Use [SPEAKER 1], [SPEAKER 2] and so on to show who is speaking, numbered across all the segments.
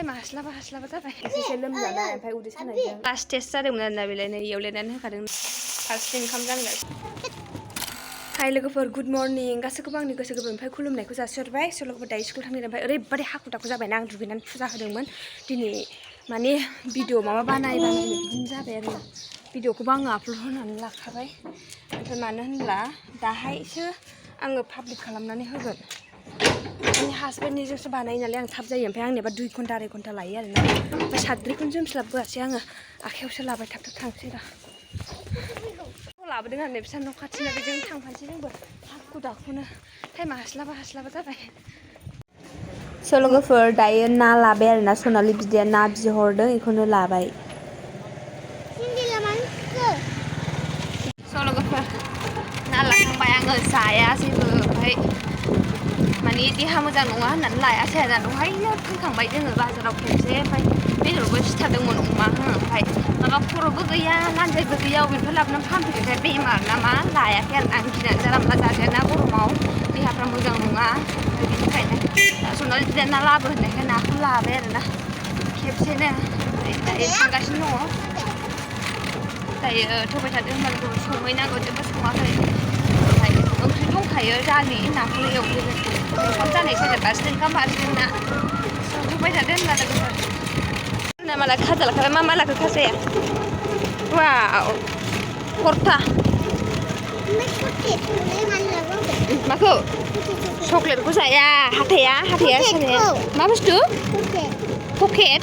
[SPEAKER 1] टाइमा हास्लाबा जाबाय एसे लोमजानाय ओमफ्राय उदै सानायजों लास्ट टेस्ट जादोंमोन आरोना बेलाय नै इयाव लिरनानै होखादों फार्स्ट ओंखाम जानगासिनो हाय लोगोफोर गुड मर्निं गासैखौबो आंनि गोसो गोरबोनिफ्राय खुलुमनायखौ जासिहरबाय स' लोगोफोर दायो स्कुल थांनो ओमफ्राय ओरैबायदि हाखु दाखु जाबायना आं दुगैनानै फुजा होदोंमोन दिनै माने भिडिअ माबा बानायनो बिदिनो जाबाय आरो भिडिअखौबो आङो आपल'ड होनानै लाखाबाय ओमफ्राय मानो होनब्ला दाहायसो आङो पाब्लिक खालामनानै होगोन आंनि हासबेन्डनिजोंसो बानायो नालाय आं थाब जायो ओमफ्राय आंनिबा 2 घन्टा 2.5 घन्टा लायो आरोना ओमफ्राय साद्रिखौनो जोमस्लाबबोआसै आङो आखायावसो लाबाय थाब थांसै दा लाबोदों आरो बिसा न' खाथिना बेजों थांफानोसै जोंबो हाखु दाखुनो टाइमा हास्लाबा जाबाय स' लोगोफोर दायो ना लाबाय आरोना सनालि बिदाया ना बिहरदों बेखौनो लाबाय स' लोगोफोर ना लाखांबाय आङो जाया जेबो ओमफ्राय माने देहा मोजां नङा होननानै लायासै आरोना दहायनो फैखांबाय जोङो बाजाराव खेबसे ओमफ्य बेदरबो सिथारदोंमोन अमा ओमफ्राय माबा खर'बो गैया लान्जायबो गैया अबेनिफ्राय लाबोनानै फानफैदोंथाय बेमार ना मा लायाखै आरोना आं गिनानै जानला मोनला जाजायाना गरमाव देहाफ्रा मोजां नङा ओमफ्राय बेनिखायनो सनालि बिदाया ना लाबो होननायखाय नाखौ लाबाय आरोना खेबसेनो दायो थांगासिनो दङ दायो थबाय थादों होनबाबो संहैनांगौ जेबो सङाखै ओमफ्राय ओंख्रि दंखायो दालि नाखौल' एवग्रोगोन ओंखाम जानोसै आरो फारसेथिं ओंखाम फारसेथिं ना संहोबाय थादो होनबा लोगोफोर ना माला खाजा लाखाबाय मा लाखो खाजाया वाव खरथा माखौ चक्लेटखौ जाया हाथाया सानाया मा बुस्थु पकेट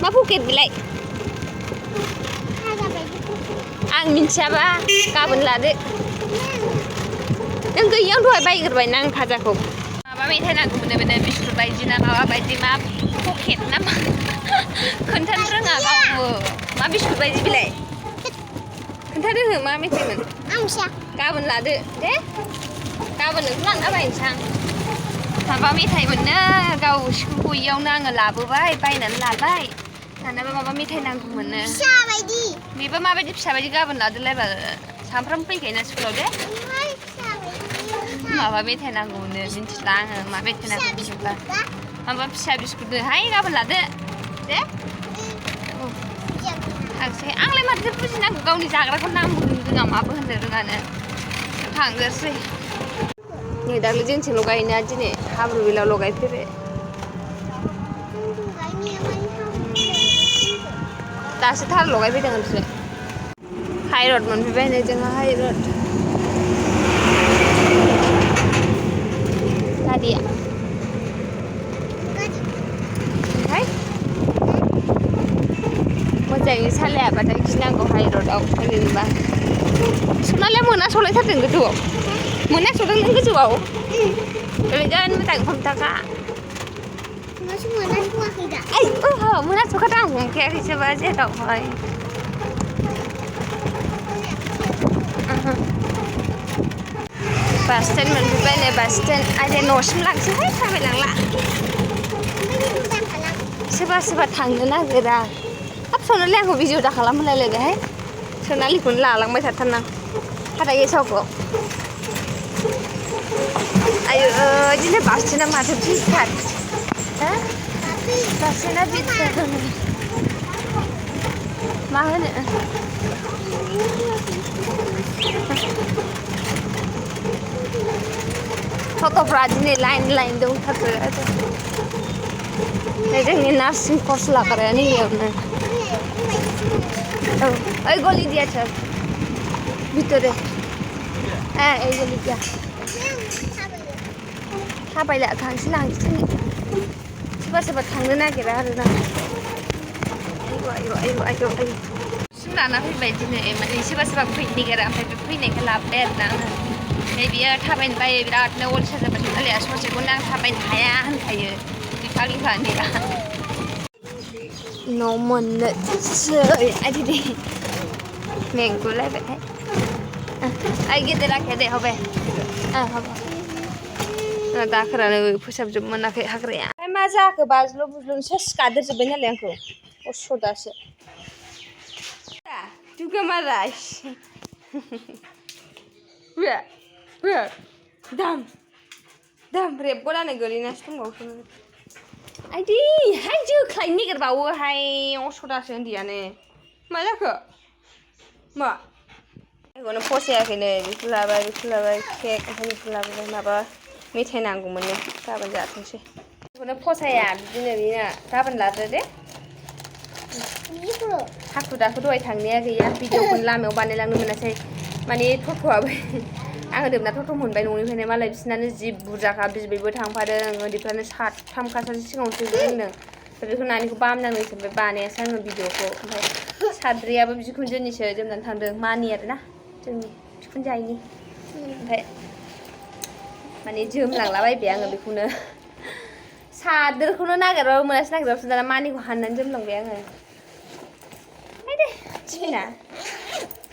[SPEAKER 1] मा पकेट बेलाय आं मिन्थियाबा गाबोन लादो नों गैयियाव दहाय बायग्रोबायना आं खाजाखौ माबा मेथाइ नांगौमोन बेनो बिस्कुट बायदि ना माबा बायदि मा पकेट ना मा खोन्थानो रोङा गावबो मा बिस्कुट बायदि बेलाय खोन्थादो मा मेथाइमोन आं मिथिया गाबोन लादो दे गाबोन नोंखौ लांना बायनोसै आं माबा मेथाइ मोननो गाव स्कुल गैयियावनो आङो लाबोबाय बायनानै लाबाय दानाबा माबा मेथाइ नांगौमोननो फिसा बायदि बेबो माबायदि फिसा बायदि गाबोन लादोलायबा सानफ्रामबो फैखायोना स्कुलाव दे माबा मेथाइ नांगौमोननो मिन्थिला आङो मा मेथाइ नांगौ बिहरबा माबा फिसा बिस्कुटनोहाय गाबोन लादो दे थांसै आंलाय माथो बुजिनांगौ गावनि जाग्राखौ नामबो होनो रोङा माबो होननो रोङानो थांग्रोसै नै दाख्लै जोंथिंल' गायोना दिनै हाब्रु बेलावल' गायफैबाय दासो थार लगायफैदों बिसोर हाइरड मोनफैबाय नै जोंहा हाइरड गारिया ओमफ्राय मोजाङै सालायाबाथाय गिनांगौ हाइरडआव ओरैनोबा सनालिया मोनासलायथारदों गोजौआव मोनास'दों नों गोजौआव ओरैनो मोजाङै हमथाखा मोनास'खादों आं हमखायाखैसोबा जेरावहाय बास स्टेन्ड मोनफैबाय नै बास स्टेन्ड आइया न'सिम लांसैहाय थाबायलांला सोरबा थांनो नागिरा हाब सनालि आंखौ भिडिअ दा खालाम होलायलायदोहाय सनालिखौनो लालांबाय थाथारनां हाथाय गेसावखौ आयो दिनै बास स्टेन्डआ माथो गिदिरथार बास स्टेन्डआ गिदिरथार मा होनो ट'ट'फ्रा दिनै लाइन दंथारो आरो जोंनि नार्सिं कर्स लाग्राया नैयावनो औ ओइ गली दिया चल ভিতরে হ্যাঁ এই গলি দিয়া थाबायला थांसै सोरबा थांनो नागिरा आरोना आयौ सिम लाना फैबाय दिनै माने सोरबा फैनो नागिरा ओमफ्राय बे फैनायखौ लाबोबाय आरोना आङो ओमफ्राय बियो थाबायनो बायो बिरादनो अलसिया जाबाय सनालिया ससेखौनो आं थाबायनो हाया होनखायो बिफा बिफानिया न' मोननोसै आयदि मेंगुलायबायहाय आइ गेदेर आखाया दे हबाय दाखोरानो फोसाबजोब मोनाखै हाग्राया मा जाखो बाज्ल' बुज्ल'नो सेस गादेरजोब्बाय नालाय आंखौ असदासो दुगा माराय दाम रेबगनानै गोलैनासो दंबावो आइदि हाय जोख्लायनो नागिरबावोहाय असदासो उन्दैयानो मा जाखो मा बेखौनो फसायाखैनो बेखौ लाबाय केक ओमफ्राय बेखौ लाबोबाय माबा मेथाइ नांगौमोननो गाबोन जाथोंसै बेखौनो फसाया बिदिनो बेना गाबोन लादो दे हाखु दाखु दहाय थांनाया गैया भिडिअखौनो लामायाव बानायलांनो मोनासै माने टट'आबो आङो दोबना टट' मोनबाय न'निफ्रायनो मालाय बिसिनानो जि बुरजाखा बिबैबो थांफादों उन्दैफ्रानो साथामखासो सिगाङाव सोनो रोंदों बेखौ नानिखौ बामनांनोसो ओमफ्राय बानायासै आङो भिडिअखौ ओमफ्राय साद्रियाबो बिखुनजोनिसो जोमनानै थांदों मानि आरोना जोंनि बिखुनजो आइनि ओमफ्राय माने जोमलांलाबायबाय आङो बेखौनो सादोरखौनो नागिरबाबो मोनासै दाना मानिखौ हाननानै जोमलांबाय आङो दे थिफिना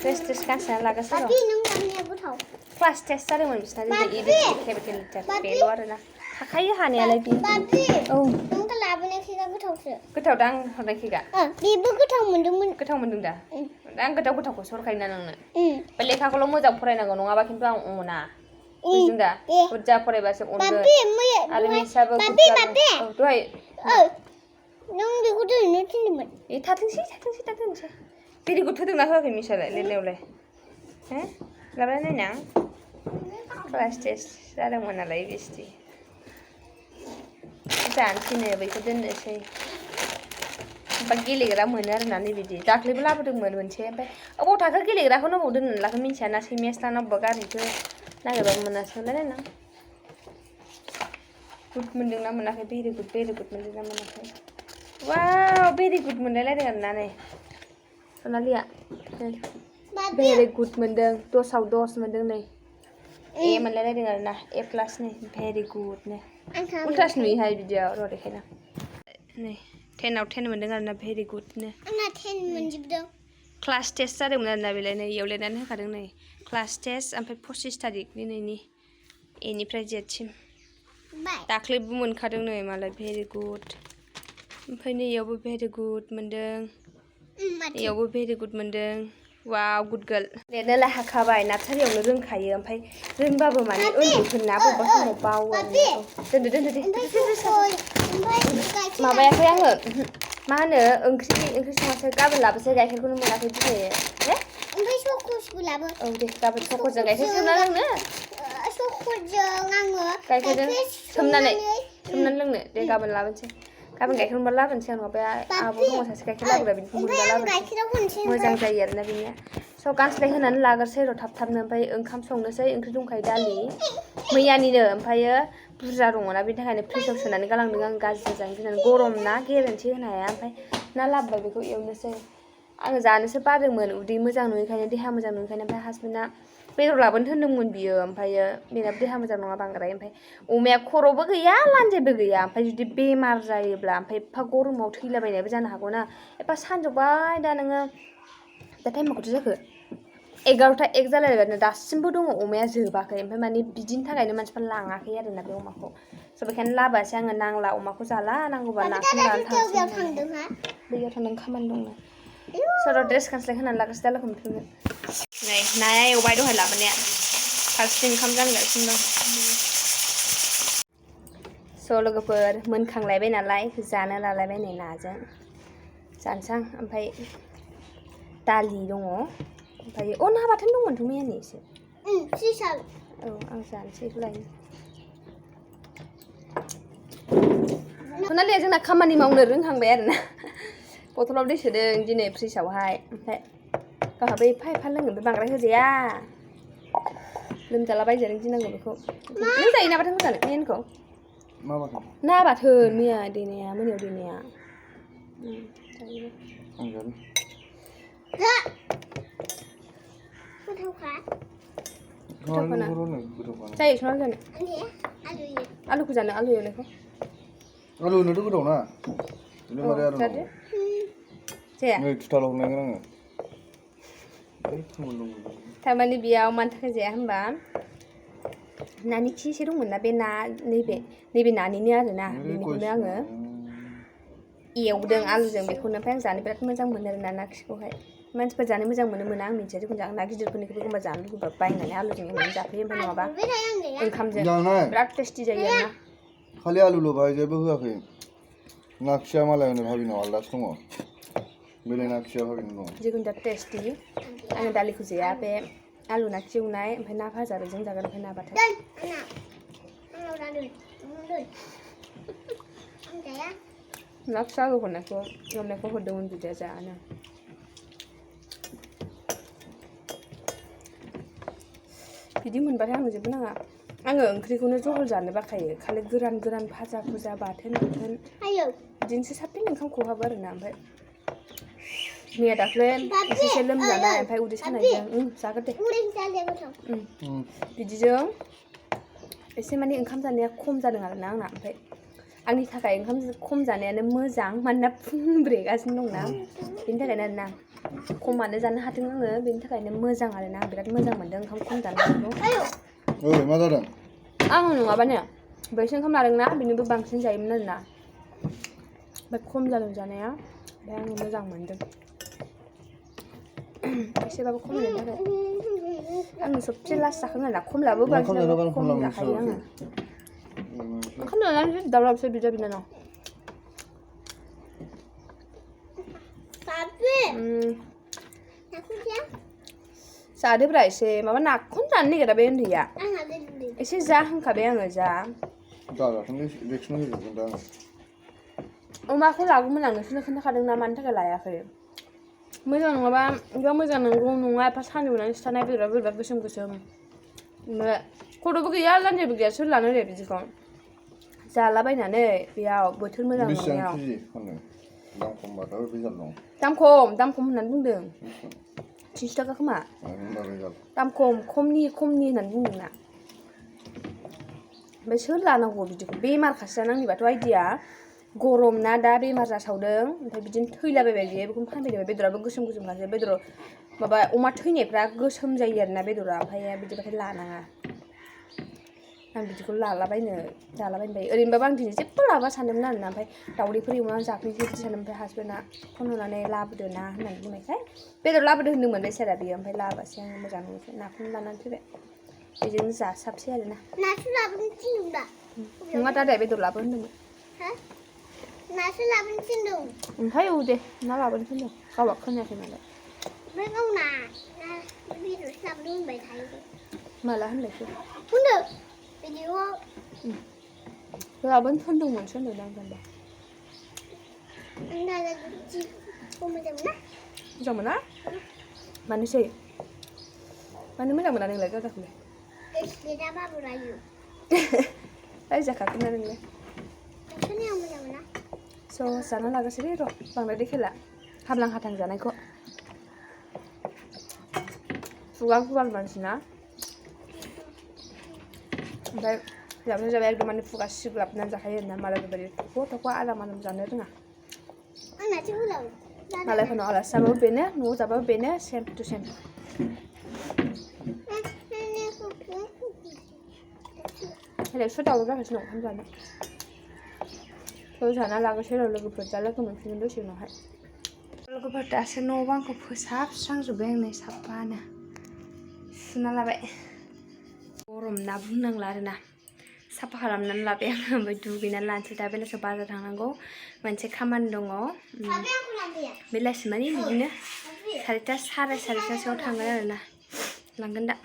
[SPEAKER 1] ड्रेस गानसोना लागासिनो दं क्लास टेस्ट जादोंमोन बिसिना दिनै इडिट केपिटेल लिटार बेल' आरोना थाखायो हानायालाय बि औ नोंथ' लाबोनाय केकआ गोथावसो गोथाव दा आं हरनाय केकआ बेबो गोथाव मोनदोंमोन गोथाव मोनदों दा आं गोथावखौसो हरखायोना नोंनो बे लेखाखौल' मोजां फरायनांगौ नङाबा खिन्थु आं अना बुजिदों दा बुरजा फरायबासो अनगोन आरो मिसाबो दहाय नों बेखौ दोननो थिनदोंमोन थाथोंसै भेरि गुड होदोंना होआखै मिसालाय लिरनायावलाय हो लाबाय नायनां क्लास टेस्ट जादोंमोन नालाय बिस्टि जानोसैनो बेखौ दोननोसै बा गेलेग्रा मोनो आरोना नैबिदि दाख्लैबो लाबोदोंमोन मोनसे ओमफ्राय अबाव थाखो गेलेग्राखौनो अबाव दोननो लाखो मिन्थियाना सैमायासो लाना अबेबा गारहैखो नागिरबाबो मोनासै नायनां गुड मोनदोंना मोनाखै भेरि गुड मोनदोंना मोनाखै वाव भेरि गुड मोनलायलायदों आरोना नै सनालिया भेरि गुड मोनदों 10आव 10 मोनदों नै ए मोनलायलायदों आरोना ए प्लास नै भेरि गुडनो उल्टासो नुयोहाय बिदियाव र' देखायना नै 10आव 10 मोनदों आरोना भेरि गुडनो आंना 10 मोनजोबदों क्लास टेस्ट जादोंमोन आरोना बेलाय नै इयाव लिरनानै होखादों नै क्लास टेस्ट ओमफ्राय 25 तारिख दिनैनि एनिफ्राय जेडसिम दाख्लैबो मोनखादों नै मालाय भेरि गुड ओमफ्राय नै इयावबो भेरि गुड मोनदों इयावबो भेरि गुड मोनदों वाव गुड गार्ल लिरनोलाय हाखाबाय नार्सारियावनो रोंखायो ओमफ्राय रोंबाबो माने उन्दैफोरना बबेबा समाव बावो दोनदो दे माबायाखै आङो मा होनो ओंख्रि संगासै गाबोन लाबोसै गाइखेरखौनो मोनाखै दिनै दे ओमफ्राय सक'सबो लाबो औ दे गाबोन सक'जों गाइखेर सोमना लोंनो सक'जों आङो गाइखेरजों सोमनानै लोंनो दे गाबोन लाबोनोसै गाबोन गाइखेर मोनबा लाबोनोसै आं माबा आब' दङ सासे गाइखेर लाबोग्रा बिदिखौ मोनबा लाबोनोसै मोजां जायो आरोना बिनिया स' गानस्लाय होनानै लाग्रोसै र' थाबनो ओमफ्राय ओंखाम संनोसै ओंख्रि दंखायो दालि मैयानिनो ओमफ्रायो बुरजा दङना बेनि थाखायनो फ्रिजाव सोनानै गालांदों आं गाज्रि जाजानो गिनानै गरम ना गेरेन्थि होनो हाया ओमफ्राय ना लाबोबाय बेखौ एवनोसै आङो जानोसो बादोंमोन उदै मोजां नुयैखायनो देहा मोजां नुयैखायनो ओमफ्राय हासबेन्डआ बेदर लाबोनो होनदोंमोन बियो ओमफ्रायो बेनाबो देहा मोजां नङा बांद्राय ओमफ्राय अमाया खर'बो गैया लान्जायबो गैया ओमफ्राय जुदि बेमार जायोब्ला ओमफ्राय एफा गरमाव थैलाबायनायबो जानो हागौ ना एफा सानजौबाय दा नोङो दा टाइमा खैथा जाखो 11ता 1 जालायबाय दासिमबो दङ अमाया जोबाखै ओमफ्राय माने बिदिनि थाखायनो मानसिफ्रा लाङाखै आरोना बे अमाखौ स' बेखायनो लाबोआसै आङो नांला अमाखौ जाला नांगौबा नाखौ लानानै थांसै बैयाव थांदों खामानि दंनो स' ड्रेस गानस्लाय होनानै लागासिनो दालाखौ मोनफिनगोन नै नाया एवबाय दहाय लाबोनाया फारसेथिं ओंखाम जानगासिनो दं स' लोगोफोर मोनखांलायबाय नालाय जानो लालायबाय नै नाजों जानोसै आं ओमफ्राय दालि दङ ओमफ्राय ना बाथोन दंमोनथ' मैयानि एसे फ्रिजआव औ आं जानोसै लायनो सनालिया जोंना खामानि मावनो रोंहांबाय आरोना बथलाव दै सोदों दिनै फ्रिजआवहाय ओमफ्राय गावहाबो एफा लोङो ओमफ्राय बांद्राय होजाया लोमजाला बायजानो गिनांगौ बेखौ नों जायो ना बाथोन मोजां मैयानिखौ ना बाथोन मैया देनाया मोनायाव देनाया जायो सनाल जानो आलुखौ जानो आलु एवनायखौ
[SPEAKER 2] आलु होनोथ' गोथाव ना बिदिनो मारै आलु
[SPEAKER 1] जाया
[SPEAKER 2] नै थुथाल हरनांगोन आङो
[SPEAKER 1] थारमाने बेयाव मानि थाखाय जाया होनबा नानि खि एसे दंमोन ना बे ना नैबे नानिनो आरोना बेनिखौनो आङो एवदों आलुजों बेखौनो ओमफ्राय आं जानो बिराद मोजां मोनो आरोना ना खिखौहाय मानसिफोर जानो मोजां मोना आं मिन्थिया जिखुनु जाया ना गिदिरफोरनिखौबो एखमबा जानो लुगैबा बायनानै आलुजों एवनानै जाफैयो ओमफ्राय नङाबा ओंखामजों बिराद टेस्टि जायो आरोना
[SPEAKER 2] खालि आलुल' बाहाय जेबो होआखै नाखिया मालायनो भाबिनाव आलदासो दङ बेलाय नाखिया भाबिनाव दङ
[SPEAKER 1] जिखुनु दा टेस्टि आङो दालिखौ जाया बे आलु नाखि एवनाय ओमफ्राय ना भाजा बेजों जागोन ओमफ्राय ना बाथोन ना फिसा होहरनायखौ एवनायखौ हरदोंमोन बिदाया जानो बिदि मोनबाथाय आंनो जेबो नाङा आङो ओंख्रिखौनो जहल जानो बाखायो खालि गोरान गोरान भाजा भुजा बाथोन बिदिनोसो साबसिन ओंखाम खहाबो आरोना ओमफ्राय मैया दाख्लै एसेसो लोमजानाय ओमफ्राय उदै सानायजों जागोन दे बिदिजों एसे माने ओंखाम जानाया खम जादों आरोना आंना ओमफ्राय आंनि थाखाय ओंखाम खम जानायानो मोजां मानोना फुं ब्रेगासिनो दंना बेनि थाखायनो आरोना खमानो जानो हाथों आङो बेनि थाखायनो मोजां आरोना आं बिराद मोजां मोनदों ओंखाम खम जानायखौ
[SPEAKER 2] ओइ मा जादों
[SPEAKER 1] आं नङाबानो बैसो ओंखाम लादोंना बेनिबो बांसिन जायोमोन आरोना ओमफ्राय खम जादों जानाया ओमफ्राय आङो मोजां मोनदों एसेबाबो खम जानायनि थाखाय आङो सबसे लास्ट जाखाङो आरोना खमलाबो बांसिन खम जाखायो आङो ओंखाम जानानै दावरावसो बिदा बिनानाव जादोब्रा एसे माबा नाखौनो जानो नागिरा बे उन्दैया एसे जा होनखाबाय आङो जा अमाखौ लागौमोन आं नोंसोरनो खोन्थाखादों ना मानि थाखाय लायाखै मोजां नङाबा एबा मोजां नंगौ नङा एफा सान्दुंनानै सिथानाय बेदरा बोरैबा गोसोम गोसोम खर'बो गैया लान्जायबो गैया सोर लानो दे बिदिखौ जालाबायनानै बेयाव बोथोर मोजां नङियाव दाम खम होननानै बुंदों 30 थाखा खोमा दाम खमनि होननानै बुंदोंना ओमफ्राय सोर लानांगौ बिदिखौ बेमारखासो जानो आंनिबाथ' आइडिया गरम ना दा बेमार जासावदों ओमफ्राय बिदिनो थैलाबायबाय बियो बेखौनो फानफैदों बेदराबो गोसोम गोसोमखासो बेदर माबा अमा थैनायफ्रा गोसोम जायो आरोना बेदरा ओमफ्राय बिदिबाथाय लानाङा आं बिदिखौ जालाबायनो बायो ओरैनोबाबो आं दिनै जेबो लाबा सानदोंमोन आरोना ओमफ्राय दाउदैफोर एवनानै जाफैनोसै बिदि सानदों ओमफ्राय हासबेन्डआ फन हरनानै लाबोदो ना होननानै बुंनायखाय बेदर लाबोदो होन्दोंमोन बे सारा बियो ओमफ्राय लाबोआसै आं मोजां नङैखाय नाखौनो लानानै फैबाय बेजोंनो जासाबसै आरोना नङा दादा बेदर लाबो होन्दोंमोन नासो लाबोनो थिनदों ओमफ्राय औ दे ना लाबोनो थिनदों गावहा खोनायाखै नालाय ओमफ्राय गावना बेदरसो लाबोनो होनबाय थायो माला होननायसो होनदों बिदियाव लाबोनो थिनदोंमोनसो होनदों आं जानबा मोजां मोना मानोसै मानो मोजां मोना नोंलाय दादाखौलाय रायजाखागोन ना नोंलाय स' जाना लागोसै र' बांद्राय देखायला हाबलां हाथां जानायखौ खुगा मानसिना ओमफ्राय जाबाय एकदम माने खुगा सिग्लाबनानै जाखायो आरोना मालायफोरबायदि थख' आराम जानो रोङा मालायफोरनाव आलासि जाबाबो बेनो न'आव जाबाबो बेनो सेम टु सेम सोर दावराव जागासिनो दं ओंखाम जानो जाना लागोसै र' लोगोफोर जा लोगो मोनफिनगोन दसे उनावहाय लोगोफोर दासो न' बांखौ फोसाबस्रांजोब्बाय आंनो साफानो सुना लाबाय गरम ना बुंनांला आरोना साफा खालामनानै लाबाय आङो ओमफ्राय दुगैनानै लानोसै दा बेलासियाव बाजार थांनांगौ मोनसे खामानि दङ बेलासि माने बिदिनो 4टा साराय 4टासोआव थांगोन आरोना लांगोन दा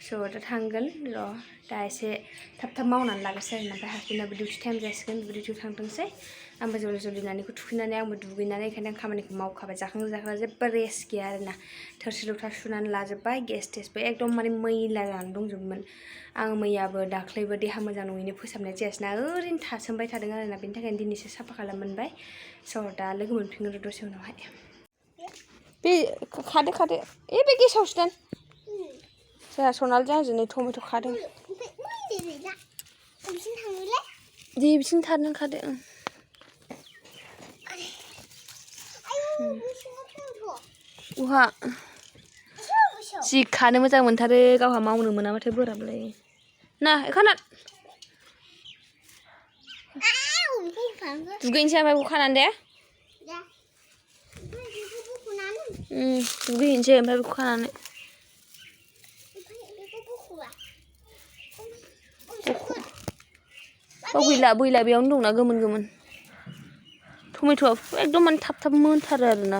[SPEAKER 1] स' दा थांगोन र' दा एसे थाब मावनानै लागोसै आरोना ओमफ्राय हासबेन्डआबो डिउटि टाइम जासिगोन डिउटियाव थांथोंसै आंबो जल्दि नानिखौ थुखैनानै आंबो दुगैनानै ओंखायनो आं खामानिखौ मावखाबाय जाखांना जेबो रेस्ट गैया आरोना थोरसि लथा सुनानै लाजोब्बाय गेस टेसबो एकदम माने मैला जानानै दंजोबोमोन आं मैयाबो दाख्लैबो देहा मोजां नङैनो फोसाबनाय जायासैना ओरैनो थासोमबाय थादों आरोना बेनि थाखायनो दिनैसो साफा खालाम मोनबाय स' दा लोगो मोनफिनगोन र' दसे उनावहाय बे खादो बे गेसावसो दान जोंहा सनालिजों आंजों नै टमेट' खादों दे बिथिं थारनो खादो उहा जि खानो मोजां मोनथारो गावहा मावनो मोनाबाथाय बोराबलाय ना खाना दुगैनोसै ओमफ्राय बेखौ खानानै दे दुगैहैनोसै ओमफ्राय बेखौ खानानै बाव गैला बैला बेयावनो दंना गोमोन टमेट'आ एकदम माने थाब थाब मोनथारो आरोना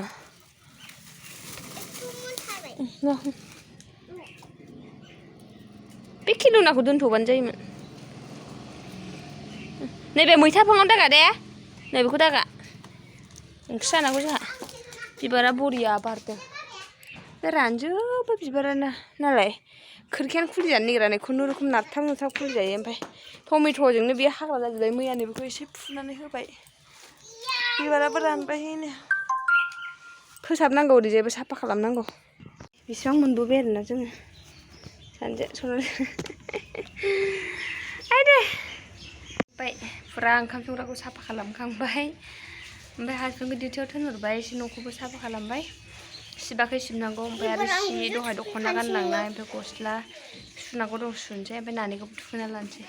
[SPEAKER 1] बे किल'नाखौ दोनथ'बानो जायोमोन नैबे मैथा बिफाङाव दागा दे नैबेखौ दागा ओंख्रि जानांगौ जोंहा बिबारा बरिया बारदों दा रानजोब्बाय बिबारानो नालाय खोरखियानो खुलिजानो नागिरा नै खुनुरुखुम नारथाम नुथाम खुलिजायो ओमफ्राय टमेट'जोंनो बे हाग्रा जाजोब्बाय मैयानि बेखौ एसे फुनानै होबाय बिबाराबो रानबायनो फोसाबनांगौ ओरैजायबो साफा खालामनांगौ बेसेबां मोनबोबाय आरोना जोङो सानैजों सनालिजों आयदै ओमफ्राय फुरा ओंखाम संग्राखौ साफा खालामखांबाय ओमफ्राय हासबेन्डखौ डिउटियाव थिनहरबाय एसे न'खौबो साफा खालामबाय सिबाखै सिबनांगौ ओमफ्राय आरो सि दहाय दख'ना गानलांनाय ओमफ्राय गस्ला सुनांगौ दं सुनोसै ओमफ्राय नानिखौबो थुखैना लानोसै